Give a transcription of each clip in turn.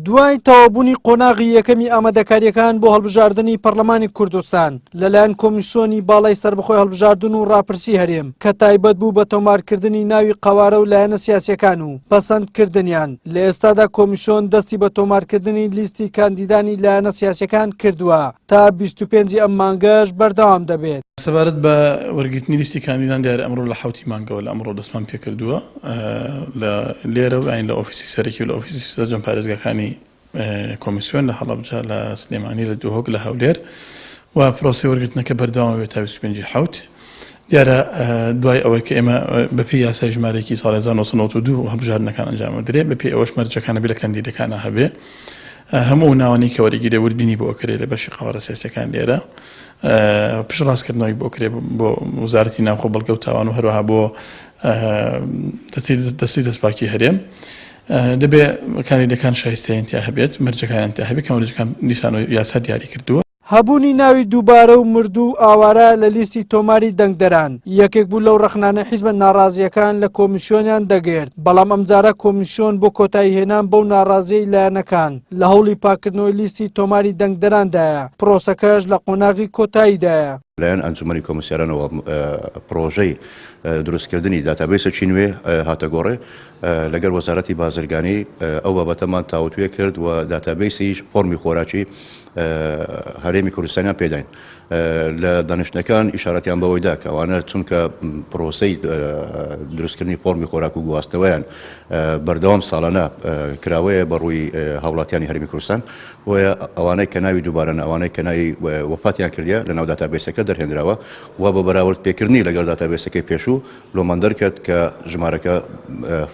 دوای تەواوبوونی قۆناغی یەکەمی ئامادەکارییەکان بۆ هەڵبژاردنی پەرلەمانی کوردستان لەلایەن کۆمیسیۆنی باڵای سەربەخۆی هەڵبژاردن و ڕاپرسی هەرێم کە تایبەت بوو بە تۆمارکردنی ناوی قەوارە و لایەنە سیاسیەکان و پەسەندکردنیان، لە ئێستادا کۆمیسیۆن دەستی بە تۆمارکردنی لیستی کاندیدانی لایەنە سیاسیەکان کردووە تا 25 ی ئەم مانگەش بەردەوام دەبێت. سەبارەت بە وەرگرتنی لیستی کاندیدان دیارە ئەمڕۆ لە حەوتی مانگەوە لە ئەمڕۆ دەستمان پێکردووە لە لێرە و یانی لە ئۆفیسی سەرەکی و لە ئۆفیسی سەرجەم پارێزگاکانی کۆمیسیۆن لە هەڵەبجە لە سلێمانی لە دهۆک لە هەولێر و پرۆسەی وەرگرتنەکە بەردەوام بێت تا 25 حەوت دیارە دوای ئەوەی کە ئێمە بەپێی یاسای ژمارەیەکی ساڵی 1992 هەڵبژاردنەکان ئەنجام دەدرێت بەپێی ئەوەش مەرجەکانە بێ لە کاندیدەکانە هەبێ هەموو ئەو ناوانەی کە وەرەگیرێ وردبینی بۆ ئەکرێ لە بەشی قەوارە سیاسیەکان لێرە پشت ڕاستکردنەوەی بۆ کرێ بۆ وەزارەتی ناوخۆ بەڵگە و تاوان و هەروەها بۆ دەستی دەستپاکی هەرێم دەبێ کاندیدەکان شایستەیان تیا هەبێت مەرجەکانیان تیا هەبێت کە مەرجەکان دیسانەوە یاسا دیاری کردووە. هەبوونی ناوی دووبارە و مردوو و ئاوارە لە لیستی تۆماری دەنگدەران یەکێک بوو لەو ڕەخنانەی حیزبە ناڕازییەکان لە کۆمیسیۆنیان دەگرت، بەڵام ئەمجارە کۆمیسیۆن بۆ کۆتاییهێنان بەو ناڕازییەی لایەنەکان لە هەوڵی پاککردنەوەی لیستی تۆماری دەنگدەراندایە، پرۆسەکەش لە قۆناغی کۆتاییدایە. لەلایەن ئەنجومەنی کۆمیسیارانەوە پڕۆژەی دروستکردنی داتابەیسێکی نوێ هاتە گۆڕێ، لەگەڵ وەزارەتی بازرگانی ئەو بابەتەمان تاوتوێ کرد و داتابەیسی فۆرمی خۆراکی هەرێمی کوردستانیان پێداین. لە دانیشتنەکان ئیشارەتیان بەوەی دا کە ئەوانە چونکە پرۆسەی دروستکردنی فۆرمی خۆراک و گواستنەوەیان بەردەوام ساڵانە کراوەیە بە ڕووی هاوڵاتیانی هەرێمی کوردستان، بۆیە ئەوانەی کە ناوی دووبارەن، ئەوانەی کە ناوی وەفاتیان کردیە لەناو داتابەیسەکە دەرهێنراوە و بە بەراورد پێکردنی لەگەڵ داتابەیسەکەی پێشوو لۆمان دەرکەت کە ژمارەکە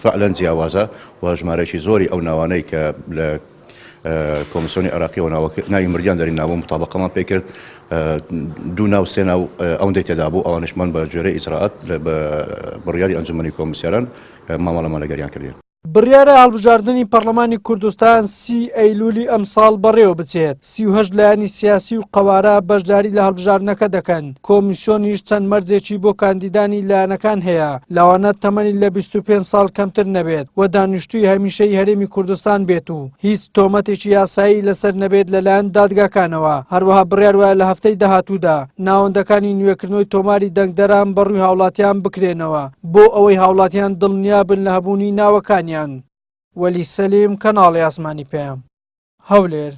فعلەن جیاوازە و ژمارەیەکی زۆری ئەو ناوانەی کە لە کۆمیسیۆنی عێراقیەوە ناوی مردیان دەرینابوو متابقەمان پێکرد دوو ناو سێ ناو ئەوەندەی تێدا بوو ئەوانشمان بە گوێرەی ئیجرائات بە بڕیاری ئەنجومەنی کۆمیسیاران مامەڵەمان لەگەریان کردین. بڕیارە هەڵبژاردنی پەڕلەمانی کوردستان سی ئەیلولی ئەمساڵ بەڕێوەبچێت، 38 لایەنی سیاسی و قەوارە بەشداری لە هەڵبژاردنەکە دەکەن، کۆمیسیۆنیش چەند مەرجێکی بۆ کاندیدانی لایەنەکان هەیە، لەوانە تەمەنی لە 25 ساڵ کەمتر نەبێت و دانیشتووی هەمیشەیی هەرێمی کوردستان بێت و هیچ تۆمەتێکی یاسایی لەسەر نەبێت لەلایەن دادگاکانەوە. هەروەها بڕیار وایە لە هەفتەی داهاتوودا ناوەندەکانی نوێکردنەوەی تۆماری دەنگدەران بەڕووی هاوڵاتیان بکرێنەوە بۆ ئەوەی هاوڵاتیان دڵنیابن لە هەبوونی ناوەکانیان. وەلی سەلیم، کەناڵی ئاسمانی پەیام، هەولێر.